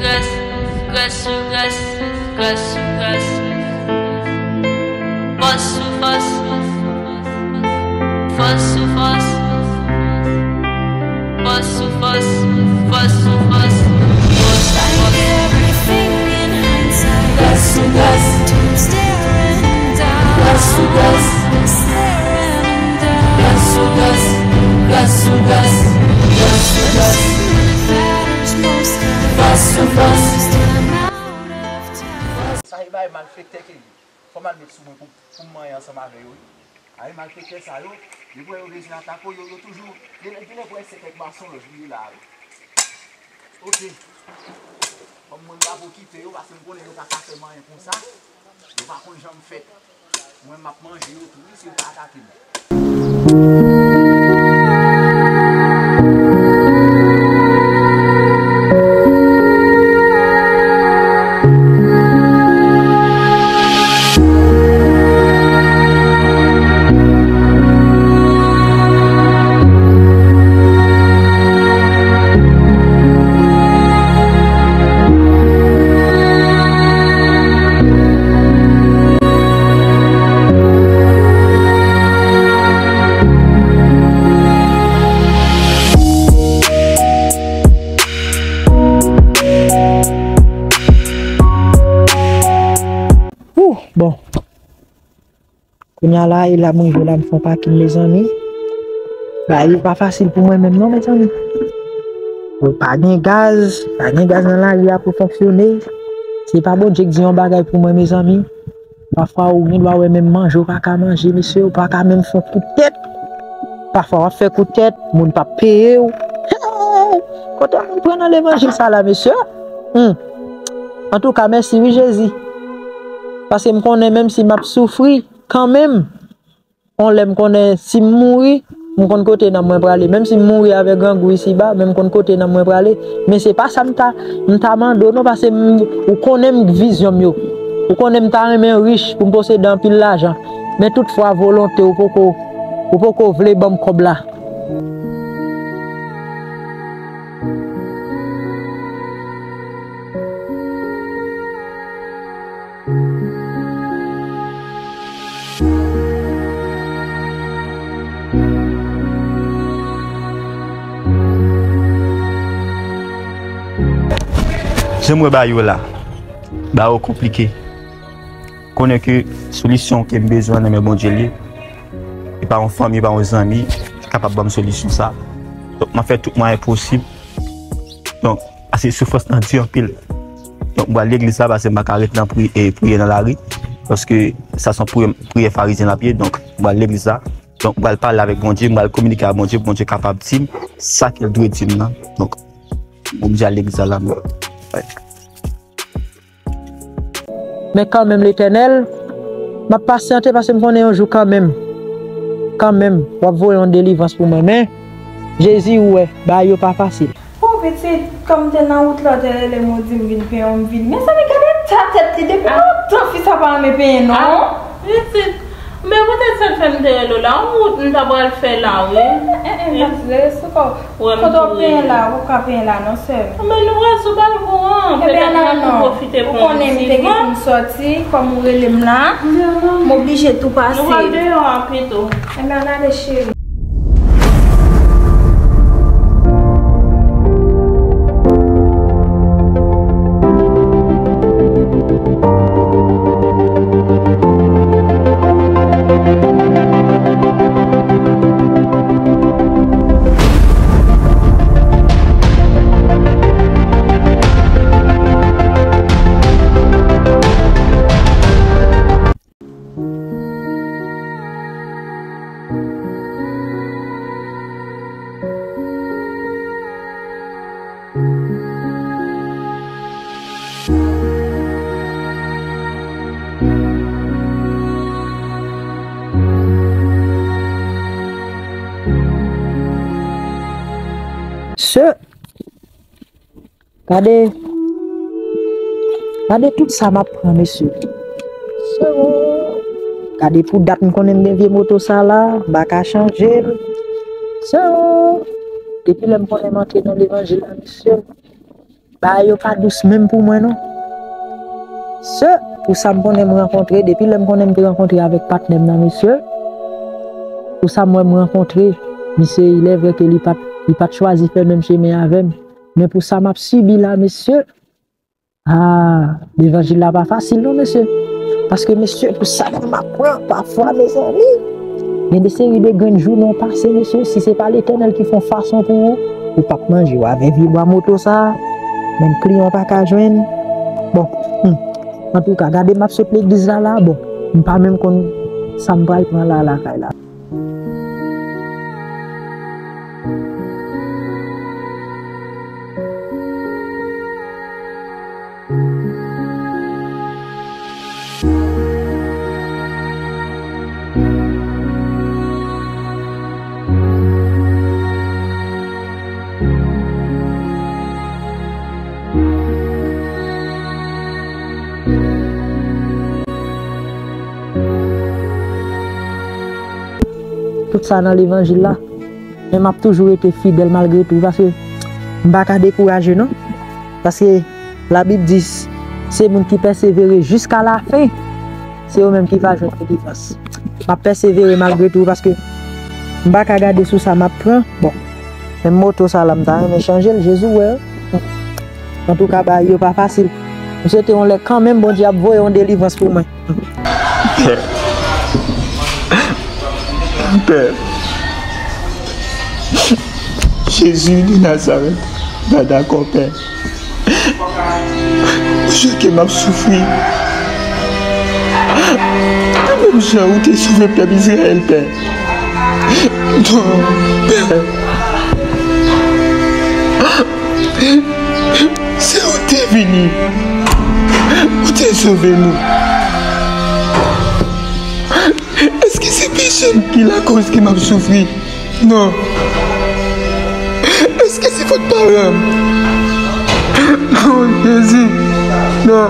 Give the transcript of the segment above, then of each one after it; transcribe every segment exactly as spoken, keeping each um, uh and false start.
Gras, gras sou gras, gras sou gras. Fòs sou fòs, fòs sou fòs. Fòs sou fòs, fòs sou fòs. Fòs sou fòs. Gras sou gras. Gras sou gras. Gras sou gras. Gras sou gras. Gras sou gras. Fòs sou fòs. Sa e bay malfektè ke li. Fò m al met sou mwen pou, pou m manyen ansanm avè yo, wi. A, e malfektè sa yo, depi w wè yo bezwen atake w, yo, yo toujou, genlè, genlè pou ensekte ak masonlòj li ye la, wi. Oke. Kòm mwen m pa pou kite yo, paske m konnen yo pa ka fè m anyen konsa. Yo pa konn jan m fèt. Mwen, m ap manje yo tou, wi, si yo pa atake m. Ouh, bon. Kounye a la, e la m rive la, m fè yon pakin, mezanmi. Bagay yo pa fasil pou mwen menm non, mezanmi. Bon, pa gen gaz, pa gen gaz nan lari a pou fonksyone. Se pa Bondye k di yon bagay pou mwen, mezanmi. Pafwa, ou gen dwa wè menm manje, ou pa ka manje, mesye, ou pa ka menm fè yon kout tèt. Pafwa, w ap fè kout tèt, moun p ap peye w. Hey! Kote moun pran nan levanjil sa la, mesye? Hmm. Antouka, mèsi wi, Jezi. Paske m konnen menm si m ap soufri, kanmenm, yon lè m konnen si m mouri, m konn kote nanm mwen prale. Menm si m mouri avèk grangou isiba, men m konn kote nanm mwen prale. Men se pa sa m ta, m ta mande w non, paske m, ou konnen m vizyon m yo. Ou konnen m ta renmen rich pou m posede anpil lajan. Men toutfwa, volonte w poko, ou poko vle ban m kòb la. Jan m wè bagay yo la, bagay yo konplike. Konnen ke solisyon ke m bezwen nan men Bondye l ye. E pa yon fanmi, e pa yon zanmi ki kapab ban m solisyon sa. Donk, m ap fè tout mwayen posib. Donk, paske soufrans lan di anpil. Donk, m pral legliz la paske m pa ka ret nan pri-, e, priye nan lari. Paske sa se yon priyè, priyè farizyen l ap ye. Donk, m pral legliz la. Donk, m pral pale avèk Bondye, m pral kominike ak Bondye, Bondye kapab di m sa ke l dwe di m nan. Donk, m oblije al legliz la, la menm. Men kanmenm, Letènèl, m ap pasyante paske m konnen yon jou kanmenm, kanmenm, w ap voye yon delivrans pou mwen. Men, Jezi, ou wè, bagay yo pa fasil. O pitit, kòm m te nan wout la, w te rele m, ou di m vin penyen w, m vin. Mezanmi, gade eta tèt li, depi lontan fi sa pa renmen penyen non. Pitit, men poutèt sa k fè m te rele w la, yon wout m ta pral fè la, wi. Enhen, enhen, rete sou kò w. Kote w penyen la, ou pa ka penyen la non, sè m. Men nou pral sou balkon an, petèt mwen pou pwofite pran yon ti van. Ou konnen m te gen pou m sòti, kòm ou rele m la, m oblije tou pase. Nou pral deyò a pito. Enben, ann ale, cheri. Sè, gade, gade tout sa m ap pran, mesye. Sè, gade pou dat m konnen m gen vye moto sa la, m pa ka chanje l. Sè, depi lè m konnen m antre nan levanjil la, mesye, Bagay yo pa dous menm pou mwen non. Mesye, pou sa m konnen m rankontre, depi lè m konnen m te rankontre avèk patnè m nan, mesye, pou sa m wè m rankontre, misye, ilèvrè ke li pa t, li pa t chwazi fè menm chemen avè m. Men pou sa m ap sibi la, mesye, ah, levanjil la pa fasil non, mesye. Paske, mesye, pou sa m ap pran, pafwa, mezanmi, gen de seri de grenn jou nou pase, mesye, si se pa Letènèl ki fè yon fason pou ou, ou p ap manje w avè vye bwa moto sa a. Menm kliyan w pa ka jwenn. Bon, hmm. Antouka, gade m ap sot legliz la, la, bon, m pa menm konn sa m pral pran la, lakay la. Tout sa nan levanjil la. Men m ap toujou rete fidèl malgre tou, paske m pa ka dekouraje non. Paske Labib di, se moun ki pèsevere jiska lafen, se yo menm ki va jwenn delivrans. M ap pèsevere malgre tou, paske m pa ka gade sou sa m ap pran. Bon, menm moto sa la, m ta renmen chanje l, Jezi wè. Antouka, bagay yo pa fasil. M swete yon lè kanmenm Bondye ap voye yon delivrans pou mwen. Pè. Pè. Jezi de Nazarèt, m pa dakò, Pè. Jan ke m ap soufri. Menm jan ou te sove pèp Izrayèl, Pè. Non, Pè. Se ou te vini. Ou te sove nou. Èske se peche m ki lakòz ke m ap soufri? Non. Èske se fòt paran m? Non, Jezi. Non.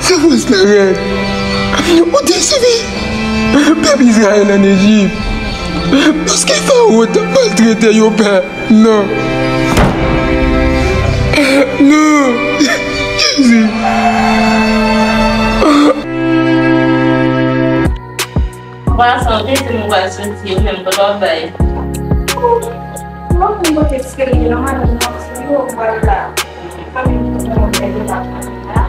Soufrans lan rèd. Ou te sove pèp Izrayèl ann Ejip. Paske Farawon t ap maltrete yo, Pè. Non. Non. Jezi. Pwa sa, ou te di m ou pral soti, ou menm, kote w ap bay? Mwen konn kote ti Keri ye, non, madanm nan, se yo, ou pral la. Fanmi m, tout moun, mwen, yo pa konn la.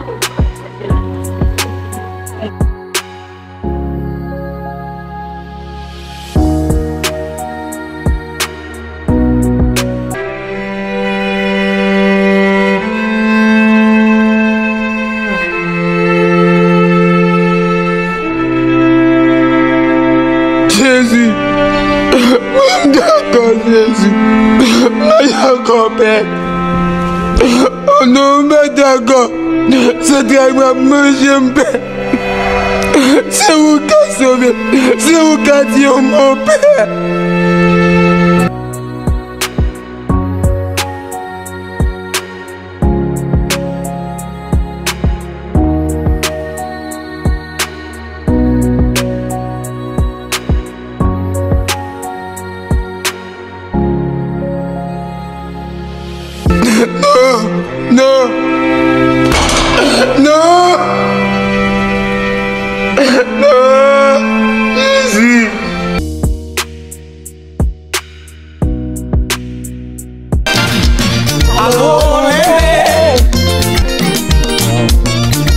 Jezi, mwen dakò, Jezi. Mwen dakò, Pè. O non, mwen dakò. Zantray mwen ap manje m, Pè. Se ou k ka sove m. Se ou k ka di yon mo, Pè. Non! Non! Non! Non! Jezi!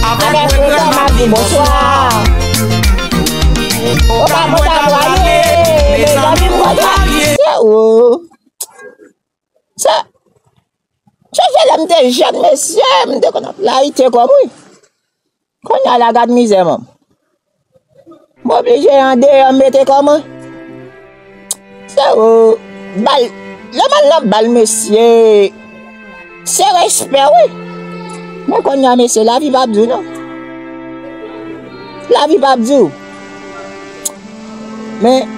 Avè pwogrè m ap di bonswa. Opa, mwen ta prale. Mezanmi, mwen ta prale. Se ou. Se, se lè m te jèn, mesye, m te konn ap layite kòb, wi. Kounye a la, gad mizè, manm. M oblije andeyò, m mete kò mwen. Se ou, bal, lè m al nan bal, mesye, se respè, wi. Men kounye a, mesye, lavi p ap di w, non. Lavi p ap di w. Men,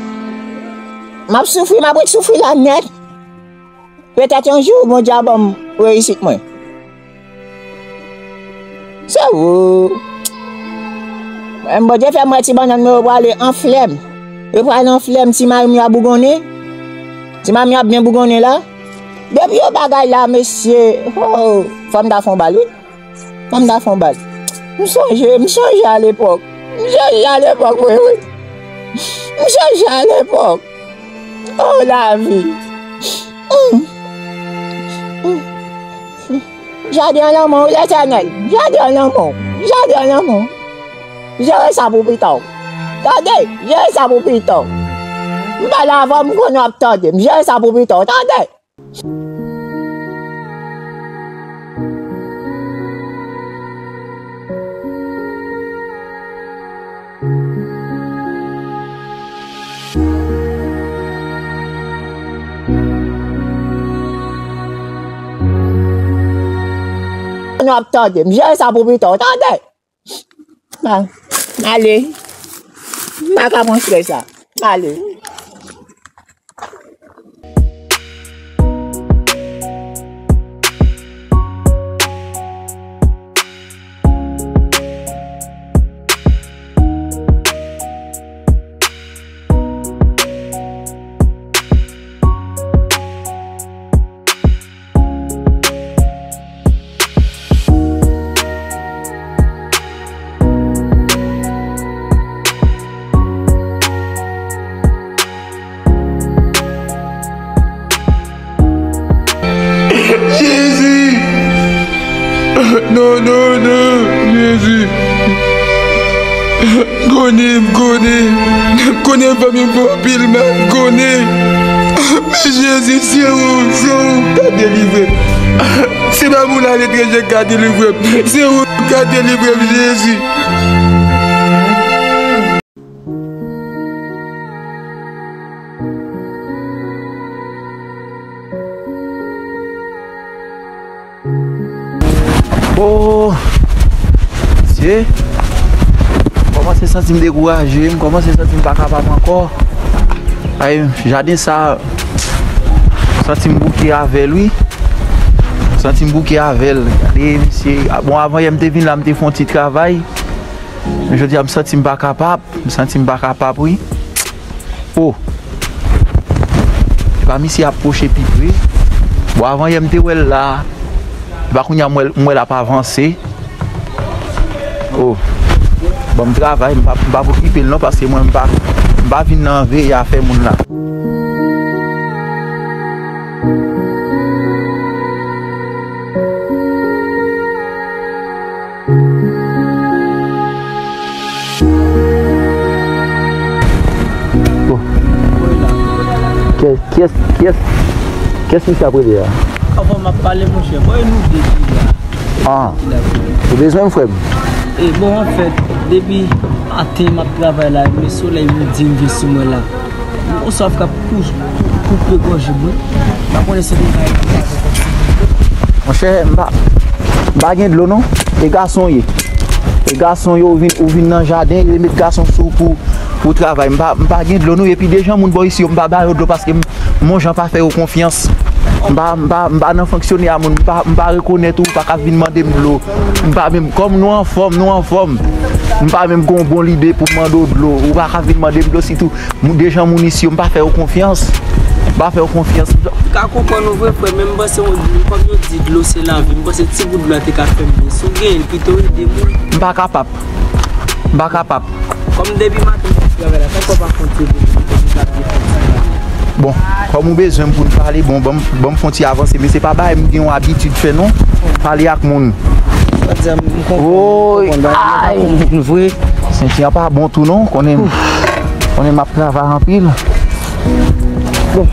m ap soufri, m ap ret soufri la nèt. Petèt yon jou, Bondye a ban m reyisit mwen. Se ou. Mwen, Bondye fè m wè ti bannann mwen yo prale an flè m. Yo prale an flè m, ti mari m yo ap bougonnen. Ti mari m yo ap byen bougonnen la. Depi yo bagay la, mesye, oh, fò m ta fè yon bal, wi. Fò m ta fè yon bal. M sonje, m sonje alepòk. M sonje alepòk, wi, wi. M sonje alepòk. Oh, lavi. Mm. Mm. Jaden an nan men w, Letènèl. Jaden an nan men w. Jaden an nan men w. Jere sa pou pita w. Tande, jere sa pou pita w. M pale avè w, m konnen w ap tande m. Jere sa pou pita w, tande. Nou ap tande m. Jere sa pou pita w, tande. Ba, m ale. M pa ka pran strès la. M ale. Jezi! Non, non, non, Jezi! M konnen, m konnen. M konnen fanmi m fè anpil mal, m konnen. Men Jezi, se ou, se ou k ka delivre m. Se pa moun aletranje k ka delivre m. Se ou k ka delivre m, Jezi. Oh, Dye, m kòmanse santi m dekouraje, m kòmanse santi m pa kapab ankò. Ay, jaden sa, m santi m bouke avè l, wi. M santi m bouke avè l. Gade, misye, a, bon, avan yè m te vin la, m te fè yon ti travay. Men jodi a, m santi m pa kapab. M santi m pa kapab, wi. Oh. Epa misye ap pwoche pi pre. Bon, avan yè m te wè l la. Epa kounye a m wè l, m wè l ap avanse. Oh. Ban m travay, m pa, m pa okipe l non, paske mwen m pa, m pa vin nan veye afè moun la. Bon. Kiyès, kiyès, kiyès, kiyès misye ap rele a? Avan m ap pale, monchè. Bon, e nou de ki la. Ah. Ou bezwen m, frè m? E bon, anfèt, depi maten m ap travay la, men solèy midi m vin sou mwen la. Yon swaf k ap kou-, kou-, koupe gòj mwen. M pa konnen si se bagay ki pase kòm si. Monchè, m pa, m pa gen dlo non. E gason ye. E gason ye, ou vin, ou vin nan jaden, e met gason sou ou pou, pou travay. M pa, m pa gen dlo non. Epi de jan moun bò isi yo, m pa ba yo dlo paske m, m yon jan pa fè yo konfyans. M pa, m pa, m pa nan fonksyone a moun. M pa, m pa rekonèt ou, ou pa ka vin mande m dlo. M pa menm, kòm nou anfòm, nou anfòm. M pa menm gon bon lide pou m mande w dlo. Ou pa ka vin mande m dlo, sitou moun, de jan moun isi yo, m pa fè yo konfyans. M pa fè yo konfyans. M ka konprann ou vre, frè, men m panse, kòm yo di dlo se lavi, m panse ti bout dlo a te ka fè m byen. Si w genyen l, pito ede moun. M pa kapab. M pa kapab. Kòm depi maten m ap travay la, tankou w pa konte pou m ka vin fè ti travay. Bon, kòm ou bezwen m pou n pale, bon, ban m, ban m fè yon ti avanse, men se pa bagay m gen yon abitid fè non, pale ak moun. Sa di a, m konprann, m konprann, bagay yo pa bon pou moun vre. Senti an pa bon tou non, konnen, konnen m ap travay anpil. Bon.